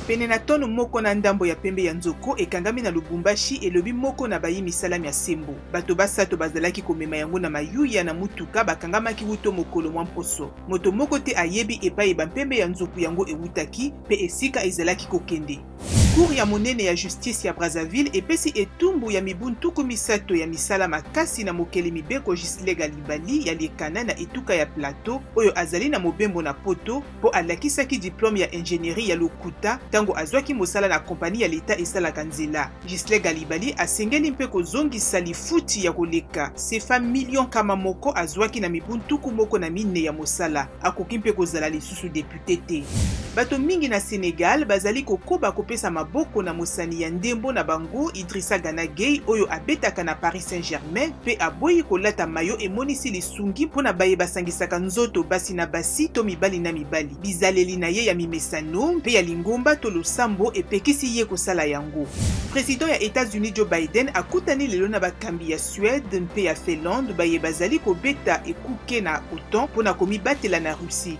Pene na tone moko na ndambo ya pembe ya nzoko ekangami na Lubumbashi, elobi moko na bayi misala mya sembo. Bato basato bazalaki komema yango na mayuya na motuka bakangamaki wuto mokolo mwa mposo. Moto moko te ayebi epayi ba mpembe ya nzoku yango ewutaki mpe esika ezalaki kokende. Cour ya monene ya justice ya Brazzaville epesi etumbu ya mibu 30 ya misala makasi na mokeli mibeko Ghislain Galibali ya Lekana na etuka ya Plateau oyo azali na mobembo na poto mpo alakisaki diplome ya ingénierie ya lokuta ntango azwaki mosala na kompani ya leta esalaka nzela. Ghislain Galibali asengeli mpe kozongisa lifuti ya koleka CFA milio 100 azwaki na mibu 14 ya mosala. Akoki mpe kozala lisusu depute te. Bato mingi na Senegal bazali kokoba kopesa maboko na mosani ya ndembo na bango Idrissa Gana Gueye oyo abetaka na Paris Saint-Germain mpe aboyi kolata mayo emonisi lisungi mpo na baye basangisaka nzoto basi na basi to mibali na mibali. Bizaleli na ye ya mimesano mpe ya lingomba to losambo epekisi ye kosala yango. President ya Etats-Unis Joe Biden akutani lelo na bakambi ya Suède mpe ya Finlande baye bazali kobeta ekuke na OTAN mpo na komibatela na Russie.